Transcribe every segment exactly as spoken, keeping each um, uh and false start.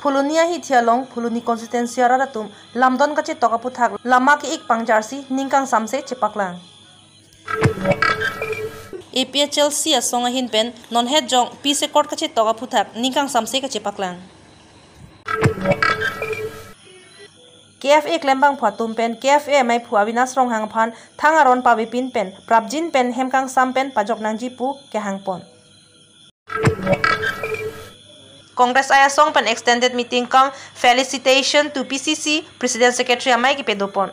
Phuloni ahithi along Phuloni constituency arat atum lamdon kachetok aputhak lama ke-ik pangjarsi ning kangsamse chepaklang. A P H L C asong ahin pen non het jong peace accord kachetok aputhak ning kangsamse kachepaklang. K F A klembangphu atum pen K F A amaiphu Avinash Ronghang aphan thang aron pavepin pen prapjin pen hem kangsam pen pajok nangji pu kehangpon. Congress I asong pen extended meeting cum felicitation to P C C President Secretary amei kepedopon.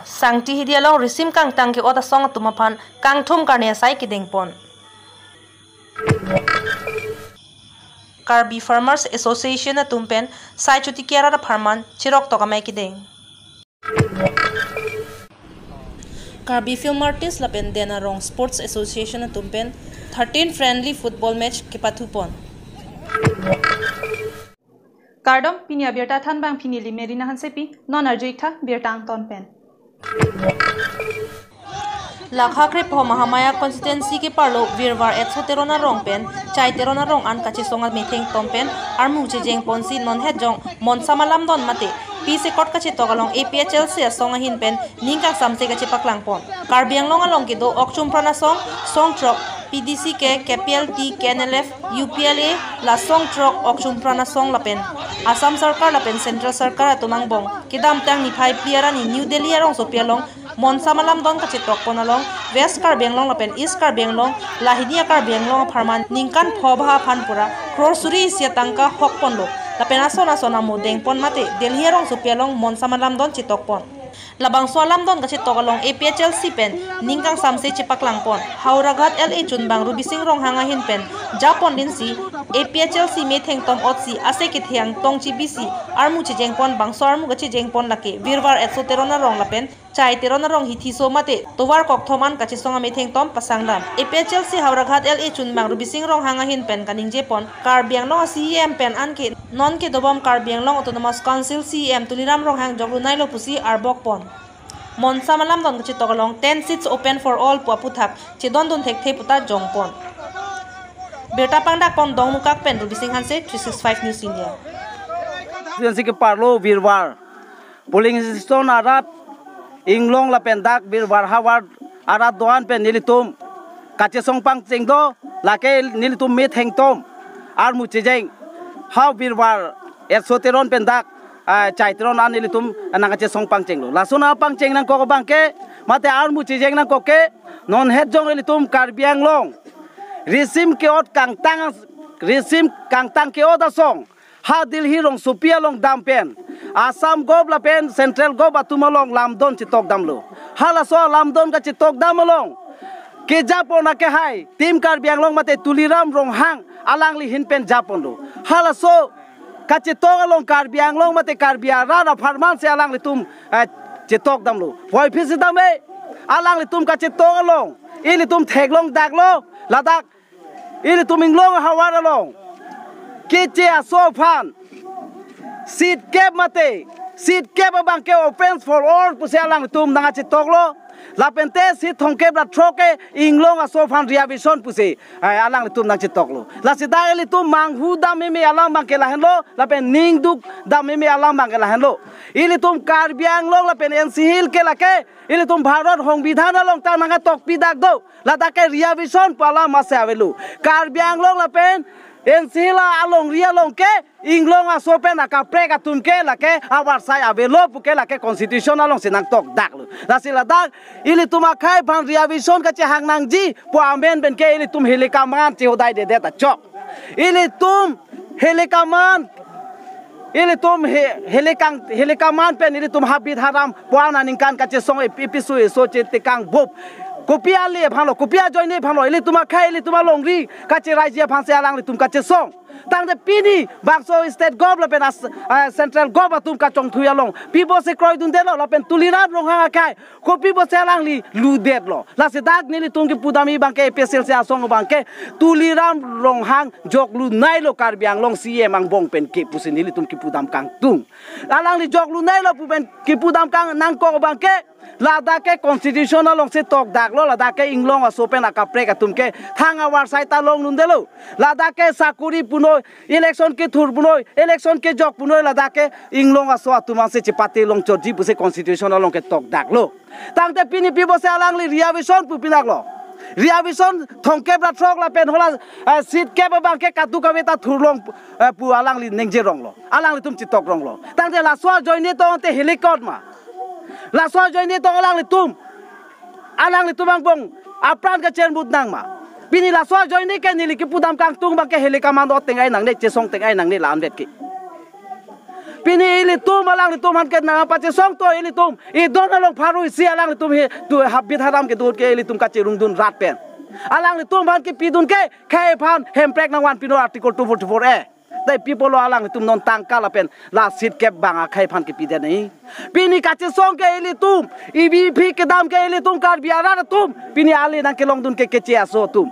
Sangti hidi along risim kangtang ke-ot asong atum aphan kangthum karne asai kedengpon. Karbi Farmers Association atum pen sai chotiki arat apharman cherok tok amei kedeng. Karbi Film Artist lapen Den Arong Sports Association atum pen thirteen friendly football match kepathupon. Kardom, pini abirta thanbang pini li Merina Hansepi, non arju-ik tha birta angton pen. Lakha krepho Mahamaya constituency keparlo Virvar Etso Teron arong pen Chai Teron arong an kachesong ametheng tom pen armu chejengponsi non het jong monsam alamdon mate peace accord kachetok along A P H L C asong ahin pen ning kangsamse kachepaklangpon. Karbi Anglong along kedo Okchumpran asong, Songthrok, P D C K, K P L T, K N L F, U P L A, la Songthrok Okchumpran asong lapen Assam Sarkar lapen Central Sarkar atum angbong kedamtang niphai phli arni New Delhi arongsopi along monsam alamdon kachetokpon along West Karbi Anglong lapen East Karbi Anglong, la hini a-Karbi Anglong apharman ningkan pho baha aphan pura crore suri isi atangka hokponlo. Lapen ason ason amo dengpon mate Delhi arongsopi along monsam alamdon chetokpon. Labangso alamdon kachetok along A P H L C pen ning kangsamse chepaklangpon. Howraghat L A chunbang Rubising Ronghang ahin pen japon dinsi A P H L C metheng tom otsi ase kethe angtong chibisi armu chejengpon, bangso armu kachejengpon lake Virvar Etso Teron arong lapen Chai Teron arong hithi so mate tovar kokthom an kachesong ametheng tom pasangdam. A P H L C Howraghat L A chunbang Rubising Ronghang ahin pen kaningjepon, Karbi Anglong a-C E M pen anke non kedobom Karbi Anglong Autonomous Council C E M Tuliram Ronghang joklu nailo pusi arbokpon. Monsam alamdon kachetok along ten seats open for all pu aputhak chedondun thekthe puta jongpon. Birta pangdakpon Dongmukak pen Rubising Hanse, three six five News India. Constituency keparlo Virvar polling station arat inglong lapen dak Virvar havar arat do-an pen nelitum kachesong pangcheng do, lake nelitum metheng tom armu chejeng ha Virvar Etso Teron pen dak, ah, Chai Teron an nelitum nangkachesong pangchenglo. Lason apangcheng nangkok abangke mate armu chejeng nangkok ke non het jong ilitum Karbi Anglong risim ke-ot kangtang, risim kangtang ke-ot asong ha Delhi rongsopi along dam pen Assam Gov lapen Central Gov atum along lamdon chetok damlo. Halaso lamdon kachetok dam along kejapon akehai Team Karbi Anglong mate Tuliram Ronghang alangli ahin pen japonlo. Halaso kachetok along Karbi Anglong mate Karbi arat apharman si alanglitum, eh, chetok damlo. Puvoiphit si dam-e, alanglitum kachetok along ilitum theklong daklo, ladak ilitum inglong havar along keche aso aphan seat kep mate, seat kep abangke open for all pusi alanglitum nangkachetoklo. Lapen te seat thomkep ra throk ke inglong aso aphan reservation pusi, eh, alanglitum nangchetoklo. Lasi dak ilitum manghu dam meme alam abangke lahenlo, lapen ning duk dam meme alam abangke lahenlo. Ilitum Karbi Anglong lapen N C Hill ke lake ilitum Bharat Songbidhan along ta nangkatokpi dak do. Ladak ke reservation pu alam masi avelo. Karbi Anglong lapen N C Hill alongri along ke inglong aso pen akaprek atum ke lake avarsai avelo puke lake constitution alongsi nangtok daklo. Lasi ladak ilitum akhei aphan reservation kachehang nangji pu amen pen ke ilitum hilikaman chehodai dedet achok. Ilitum hilikaman, ilitum hi-, hilikang, hilikaman pen ilitum habit haram pu-an aningkan kachesong ipi ipi su iso chetekang bup. Kopi ale aphanlo, kopi ajoine aphanlo, ilitum akhei, ilitum alongri kacheraiji aphansi alanglitum kachesong. Tangte pini bangso state gov lapen as-, eh, central gov atum kachongthui along pi pusi kroidundetlo lapen Tuliram Ronghang akhei kopi pusi alangli ludetlo. Lasi dak nelitum kipudamji abangke A P H L C asong abangke Tuliram Ronghang joklu nailo Karbi Anglong C E M angbong pen ke pusi nelitum kipudam kangtung. Alangli joklu nailo pu pen kipudam kang nangkok abangke Ladak ke constitution alongsi tokdaklo, ladak ke inglong aso pen akaprek atum ke thang avar sai ta longdundelo. Ladak ke sakuri punoi, election kethur punoi, election kejok punoi, ladak ke inglong aso atum ansi chepate longchotji pusi constitution along ke tokdaklo. Tangte pini pi pusi alangli reservation pu pinaklo. Reservation thomkep ra throk lapen hala, eh, seat kep abang ke kadokave ta thurlong, eh, pu alangli ningje ronglo. Alanglitum chitok ronglo. Tangte laso ajoine tong te helikot ma. Laso ajoine tong alanglitum. Alanglitum angbong apran kachermut nang ma. Pini laso ajoine ke neli kipudam kangtung abang ke helikot man do tengai nangne, chesong tengai nangne la-anvet ke. Pini ilitum alanglitum aphan ke nangpachesong to ilitum. Idon along pharui si alanglitum he tu habit haram kedo ke ilitum kacherungdun rat pen. Alanglitum aphan kipidun ke khei aphan hemprek nangvan pinon Article two forty-four A. Dei pi pulo alanglitum non tangka lapen la seat kep abang akhei aphan kipi det nai. Pini kachesong ke ilitum, ibi phi kedam ke ilitum Karbi arat atum. Pini ale nangkelongdun ke keche aso atum.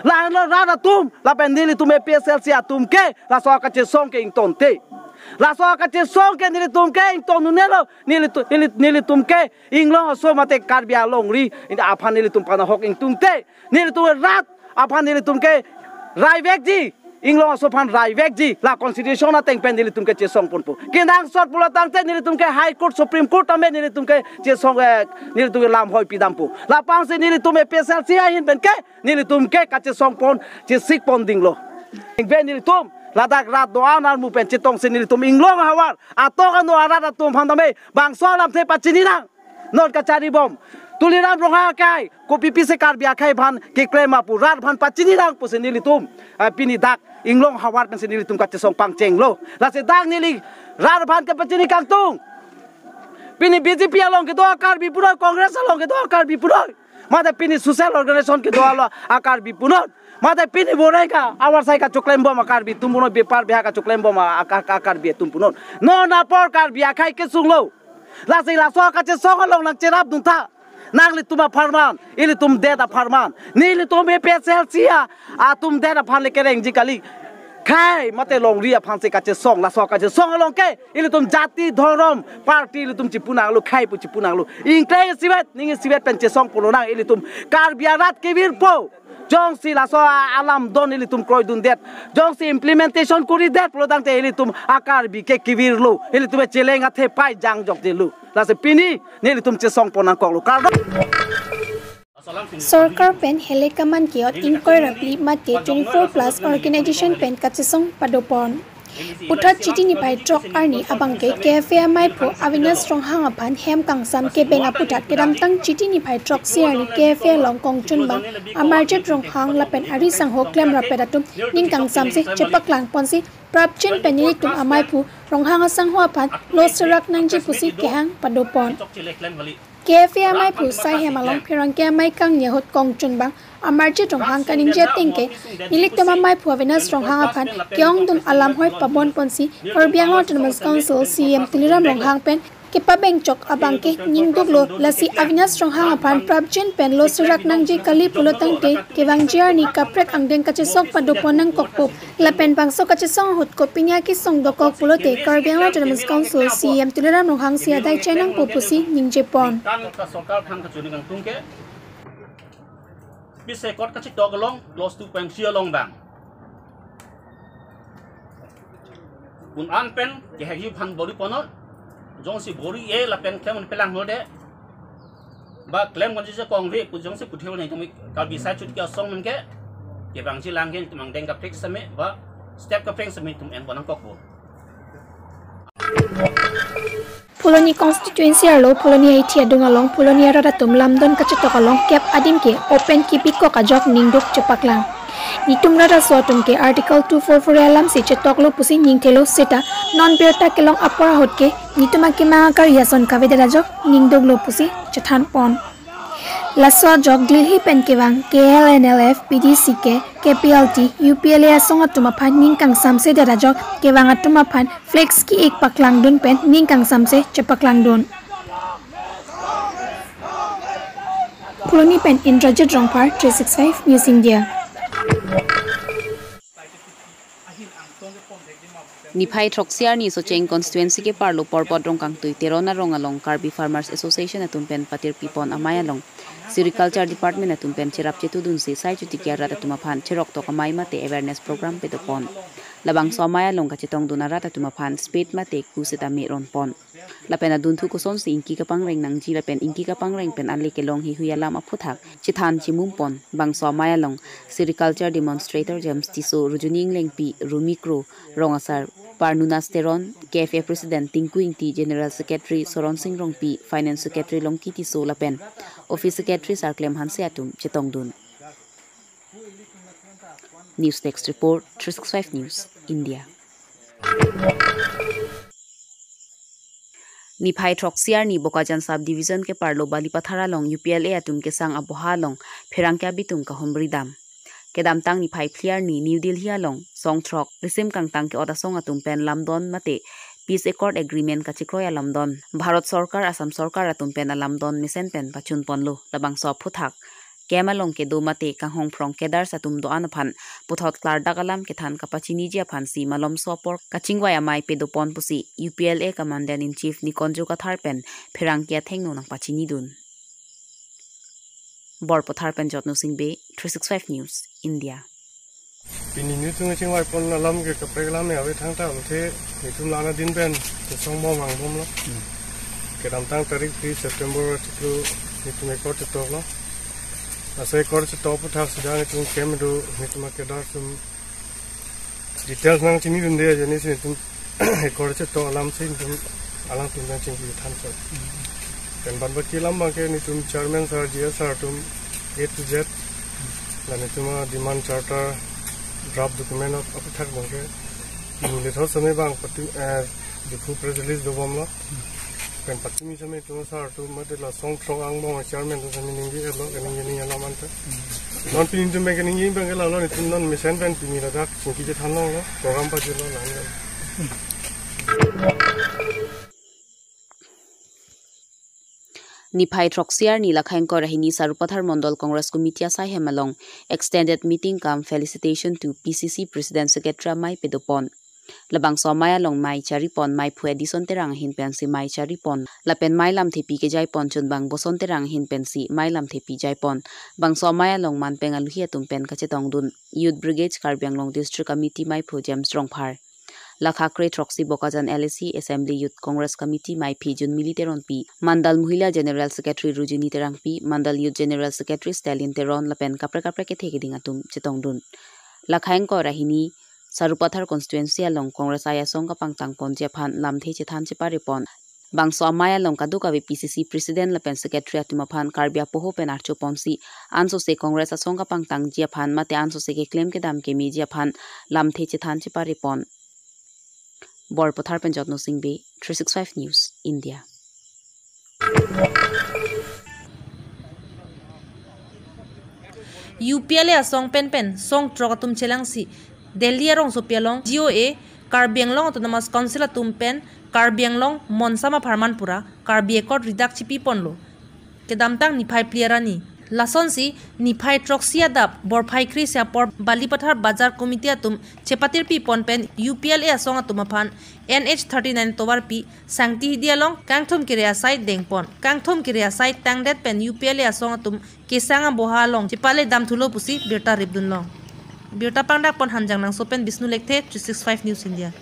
Lahenlo rat atum, lapen nelitum A P H L C atum ke, laso kachesong ke ingtonte. Laso kachesong ke nelitum ke ington un-elo, nelitu-, neli-, nelitum ke inglong aso mate Karbi alongri, aphan nelitum panahok ingtungte. Nelitum rat aphan nelitum ke raivekji, inglong aso aphan raivekji, la constitution ateng pen nelitum ke chesong ponpo. Kenangsot pulo tangte nelitum ke High Court, Supreme Court tame nelitum ke chesong, eh, nelitum ke lamhoi pidampo. Lapangsi nelitum A P H L C ahin pen ke nelitum ke kachesong pon, chesik pon dinglo. Ingve nelitum ladak rat do-an armu pen chetongsi nelitum inglong ahavar atok ano arat atum aphan tame bangso alamthe pachini nang. Non kachari bom. Tuliram Ronghang akai, kopi pisi Karbi akhei aphan keklem ma pu rat aphan pachini nang pusi nelitum, eh, pini dak inglong ahavar pensi nelitum kachesong pangchenglo. Lasi dak neli rat aphan kepachini kangtung. Pini B J P along kedo a-Karbi punoi, Congress along kedo a-Karbi punoi. Mate pini social organization kedo alo a-Karbi punon. Mate pini borai ka avar sai kachoklem bom a-Karbi atum punoi, bepar beha kachoklem bom a-, a-, a-Karbi atum punon. Non apor Karbi akhei kesunglo. Lasi laso kachesong along nangcherapdun tha. Nanglitum apharman, ilitum det apharman. Nelitum A P H L C a, atum det aphan le kerengji kali. Khei mate longri aphansi kachesong, laso kachesong along ke ilitum jati dhorom party ilitum chipu nanglo, khei pu chipu nanglo. Ingkleng isivet, ning isivet pen chesong pulo nang ilitum Karbi arat kevirpo. Jongsi laso a-, alam don ilitum kroidundet. Jongsi implementation kuridet pulo tangte ilitum a-Karbi ke kevirlo. Ilitum cheleng athepai jangjokjelo. Lasi pini nelitum chesong pon nangkoklo. Kardom. Sorkar pen helikot man ke-ot ingkoi ra phli mate twenty-four plus organization pen kachesong padopon. Puthot Chiti niphai throk arni abang ke K F A amaiphu Avinash Ronghang aphan hem kangsam kebeng aputhot kedamtang Chiti niphai throksi arni K F A along kongchunbang Amarjit Ronghang lapen ari sangho klemrap atum ning kangsamsi chepaklang ponsi prapjin pen nelitum amaiphu Ronghang asangho aphan lo serak nangji pusi kehang padopon. K F A amaiphu sai hem along pherangke amei kangni ahut kongchunbang Amarjit Ronghang kaningje ateng ke nelitum amaiphu Avinash Ronghang aphan ke-ongdung alamhoi pabon ponsi Karbi Anglong Autonomous Council C E M Tuliram Ronghang pen kepabengchok abang ke ningduklo. Lasi Avinash Ronghang aphan prapjin pen lo serak nangji kali pulo tangte kevangji arni kaprek angdeng kachesong padopon nangkokpo. Lapen bangso kachesong ahut kopi nia kesong dokok pulote Karbi Anglong Autonomous Council C E M Tuliram Ronghang si adai chai nangpo pusi ningjepon. Tang ka sorkar aphan kachini kangtung ke, pise kot kachitok along, clause two point three along bang. Kun an pen, kehek yu phan bori ponot, jongsi bori-e lapen klemon pelang hode, ba klem konji je kongve pu jongsi puthil nai tumi Karbi sai chut ke asong men ke, kevangji lang ke tum angdeng kaprek seme, ba step kaprek seme tum en bonang kokbo. Phuloni constituency arlo Phuloni Haithi adung along Phuloni arat atum lamdon kachetok along kep adim ke open kipikok ajok ningduk chepaklang. Netum rat aso atum ke Article two four four alamsi chetoklo pusi ningthelo seta non birta kelong apor ahut ke netum akemang akar yason kavedet ajok ningduklo pusi chethanpon. Laso ajok Delhi pen kevang K L N L F, P D C K, K P L T, U P L A asong atum aphan ning kangsamsedet ajok kevang atum aphan flex ki-ik paklangdun pen ning kangsamse chepaklangdun. Phuloni pen Indrajit Rongphar, three six five News India. Niphai throksi arni Socheng constituency keparlo Porbot Rongkangtui Teron arong along Karbi Farmers Association atum pen patirpi pon amei along Sericulture Department atum pen cherap chetudunsi sai chotiki arat atum aphan cheroktok amei mate awareness program pado pon. Labangso amei along kachetongdun arat atum aphan spade mate ku setame ron pon. Lapen adunthu kosonsi ingki kapangreng nangji lapen ingki kapangreng pen ale kelong heihui alam aphuthak chethan chimum pon. Bangso amei along Sericulture Demonstrator James Tisso, Rujuni Englengpi, Rumi Kro, Rong Asar Parnunas Teron, K F A President Tinku Ingti, General Secretary Soron Sing Rongpi, Finance Secretary Longki Tisso lapen Office Secretary Sarklem Hanse atum chetongdun. News Desk Report, three six five News, India. Niphai throksi arni Bokajan Sub Division keparlo Balipathar along U P L A atum kesang aboha along pherangke abitung kahumri dam. Kedamtang niphai phli arni New Delhi along song throk risim kangtang ke-ot asong atum pen lamdon mate Peace Accord Agreement kachekroi alamdon Bharat Sorkar Assam Sorkar atum pen alamdon mesen pen pachun ponlo. Labangso aphuthak camp along kedo mate kanghong phrong cadres atum do-an aphan puthot klardak alam kethan kapachiniji aphansi malomso apor kachingvai amei pado pon pusi U P L A Commandant in Chief Nikonjo Kathar pen pherangke athengno nangpachinidun. Borpathar pen Jotno Singh Bey, three six five News, India. Pini nelitum chingvai pon alam ke kaprek alam ya ave thangta, athe nelitum la-an adin pen kesong bom angbomlo. Hmm. Kedamtang tarik phli September achiklo nelitum accord chetoklo. Laso accord chetok aphuthak sida nelitum camp do nelitum a-cadre atum details nangchinidunde ajoinesi nelitum accord chetok alamsi nelitum alangtum nangchingki thanso. Pen banbaki alam abangke nelitum chairman sir, G S sir atum A to Z, la nelitum a-demand charter draft document ap-, aphuthak abangke pini lethot seme abang pati, eh, Diphu press release dobomlo. Pen pati mi seme nelitum sir atum mate la song throk angbong chairman atum seme ningje-etlo, kaningje ningje alam anta. Non pini nelitum pen kaningje abangke lalo, nelitum non mesen pen pini ladak chingki chethanlonglo, program pajirlo lang. Niphai throksi arni Lakhaingkor ahini Sarupathar Mondol Congress Committee asaihem along extended meeting cum felicitation to P C C President Secretary amei pado pon. Labangso amei along mei chari pon meiphu Edison Terang ahin pensi mei chari pon lapen mei lamthepi kejai pon chunbang Boson Terang ahin pensi mei lamthepi jai pon. Bangso amei along manpeng aluhi atum pen kachetongdun Youth Brigade Karbi Anglong District Committee meiphu James Rongphar, Lakha kre throksi Bokajan L A C Assembly Youth Congress Committee meiphi Junmili Teronpi, Mandal Mohila General Secretary Rujini Terangpi, Mandal Youth General Secretary Stalin Teron lapen kaprek kaprek kethe keding atum chetongdun. Lakhaingkor ahini Sarupathar constituency along Congress ai asong kapangtang ponji aphan lamthe chethan chepare pon. Bangso amei along kadokave P C C President lapen Secretary atum aphan Karbi apoho pen archo ponsi ansose Congress asong kapangtangji aphan mate ansose keklem kedam kemeji aphan lamthe chethan chepare pon. Borpathar pen Jotno Singh Bey, three six five News, India. U P L A asong penpen song throk atum chelangsi Delhi arongsopi along G O A Karbi Anglong Autonomous Council atum pen Karbi Anglong Monsam apharman pura Karbi Accord ridak chipi ponlo. Kedamtang niphai phli arni. Lasonsi niphai throksi adap Borphai kre isi apor Balipathar Bazar Committee atum chepatirpi pon pen U P L A asong atum aphan N H thirty-nine tovarpi Sangti Hidi along kangthum kere asai deng pon. Kangthum kere asai tangdet pen U P L A asong atum kesang aboha along chepale dam thulo pusi birta ripdunlong. Birta pangdak pon Hanjangnangso pen Bishnu Lekthe, three six five News India.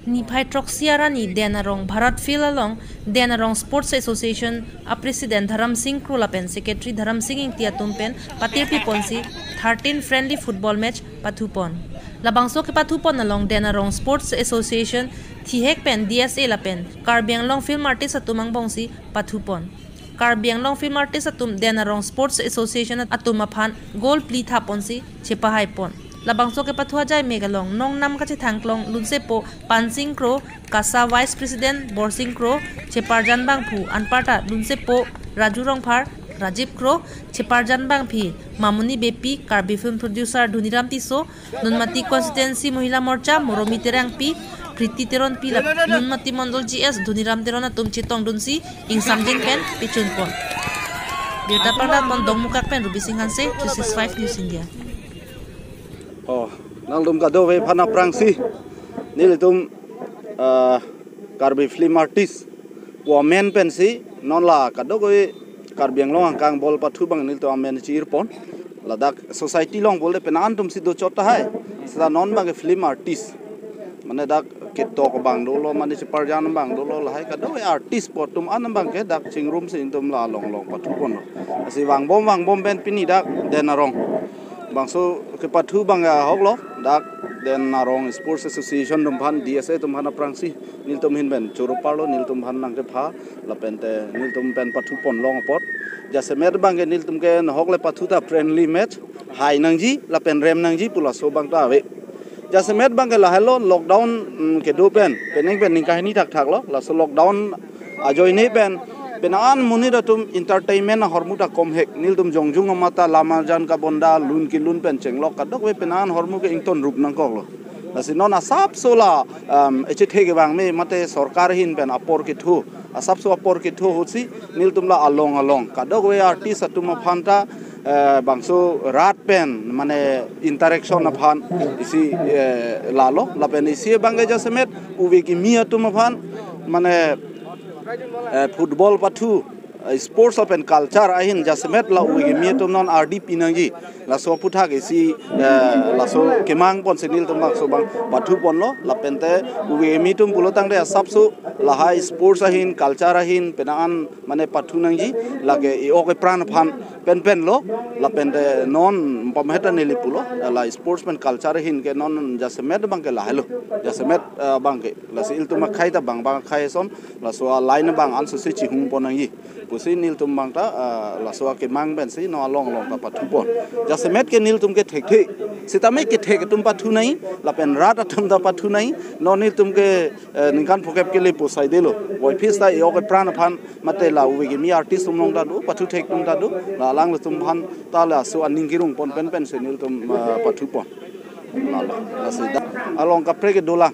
Niphai throksi arni Den Arong Bharat Field along Den Arong Sports Association a President Dharam Singh Kro lapen Secretary Dharam Singh Ingti atum pen patirpi ponsi thirteen friendly football match pathu pon. Labangso kepathu pon along Den Arong Sports Association thihek pen D S A lapen Karbi Anglong Film Artist atum angbongsi pathu pon. Karbi Anglong Film Artist atum Den Arong Sports Association atum aphan goal phli tha ponsi chepahai pon. Labangso kepathu ajai mek along nongnam kachethangklong lunsepo Pansing Kro, KASA Vice President Borsing Kro, cheparjan bangphu anparta lunsepo Raju Rongphar, Rajib Kro, cheparjan bangphi Mamuni Beypi, Karbi Film Producer Dhoniram Tisso, Nunmati Constituency Mohila Morcha Moromi Terangpi, Priti Teronpi lapen Nunmati Mondol G S Dhoniram Teron atum chetongdunsi ingsamjin pen pechun pon. Birta pangdak pon Dongmukak pen Ruby Singh Hanse, three six five News India. Oh, Nangtum kadokave aphan aphrangsi nelitum, ah, Karbi film artist pu amen pensi non la kadokave Karbi Anglong angkang bol pathu abang nelitum amen chi-irpon. Ladak society along bol de penang atum si dochot tahai. Seta non abangke film artist. Mane dak ketok abang dolo, mane cheparjan abang dolo, lahai kadokave artist pu atum an abangke dak chingrumsi nelitum la along along pathuponlo. Lasi vangbom vangbom pen pini dak Den Arong bangso kepathu abang ahoklo, dak Den Arong Sports Association atum aphan, D S A atum aphan aphrangsi nelitum ahin pen choro parlo, nelitum aphan nangkepha, lapente nelitum pen pathupon long apot. Jasemet abangke nelitum ke nahok le pathu ta friendly match, hai nangji lapen rem nangji pu laso abang ta ave. Jasemet abangke lahailo, lockdown, mm, kedo pen, penang pen ningkan hini thakthaklo, laso lockdown ajoine pen penang an monit atum entertainment ahormu ta komhek, nelitum jongjung amat ta lam arjan kabonda, lun kelun pen chenglok, kadokave penang an ahormu ke ingtonrup nangkoklo. Lasi non asapso la, um, echethek abang me mate sorkar ahin pen apor ketho, asapso apor ketho ahutsi nelitum la along along kadokave artist atum aphan ta, eh, bangso rat pen mane interaction aphan isi, eh, lalo, lapen isi abangke jasemet ove kimi atum aphan mane, eh, football pathu, eh, sports lapen culture ahin jasemet la ove kimi atum non ardi pinangji, laso aphuthak isi, eh, laso kemang ponsi nelitum bangso abang pathuponlo, lapente ove kimi atum pulotangte asapso lahai sports ahin, culture ahin penang an mane pathu nangji, lake e-ok epran aphan penpenlo, lapente non pamheta neli pulo, la sports pen culture ahin ke non jasemet abangke lahailo, jasemet, eh, abangke, lasi ilitum akhei ta bang bang akhei ason, laso a-line abang ansose chihungpon nangji pusi nelitum abang ta, ah, laso akemang pensi non along along ta pathupon. Jasemet ke nelitum ke thekthe, sitame kethek atum pathu nangji, lapen rat atum ta pathu nangji, non nelitum ke, eh, ningkan phokep ke le posai delo. Voiphit ta e-ok epran aphan mate la ove kimi artist atum along ta do, pathu thek atum ta do, la alanglitum aphan ta laso aning kerungpon pen pensi nelitum, ah, pathupon. Lalo, lasi dak along kaprek ke dolang.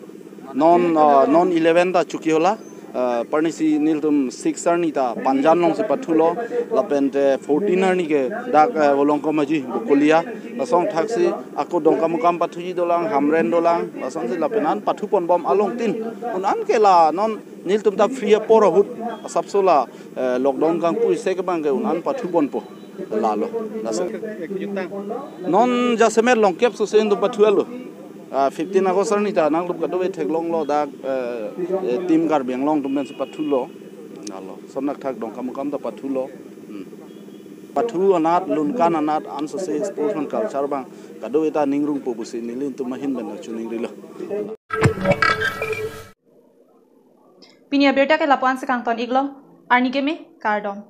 Non, ah, non eleven ta chuki hola, ah, parnisi nelitum six arni ta Panjan alongsi pathulo, lapente fourteen arni ke dak, eh, Volongkom Aji, Bokolia, lason thaksi ako Dongkamukam pathuji dolang, Hamren dolang, lasonsi lapen an pathuponbom along tin. Un an ke la non nelitum ta free apor ahut asapso la, eh, lockdown kangpu isi ke abangke un an pathuponpo. Lalo, lasi. Non jasemet longkep sose nelitum pathulo. Ah, fifteen August arni ta nangtum kadokave theklonglo dak, eh, eh, Team Karbi Anglong atum pensi pathulo. Lalo, sonakthak Dongkamukam ta pathulo. Hmm. Pathu anat, lun kan anat, ansose sports pen culture abang kadokave ta ningrungpo pusi nelitum ahin pen chiningrilo. Pini abirta ke lapu-an si kangton-iklo, arni keme, kardom.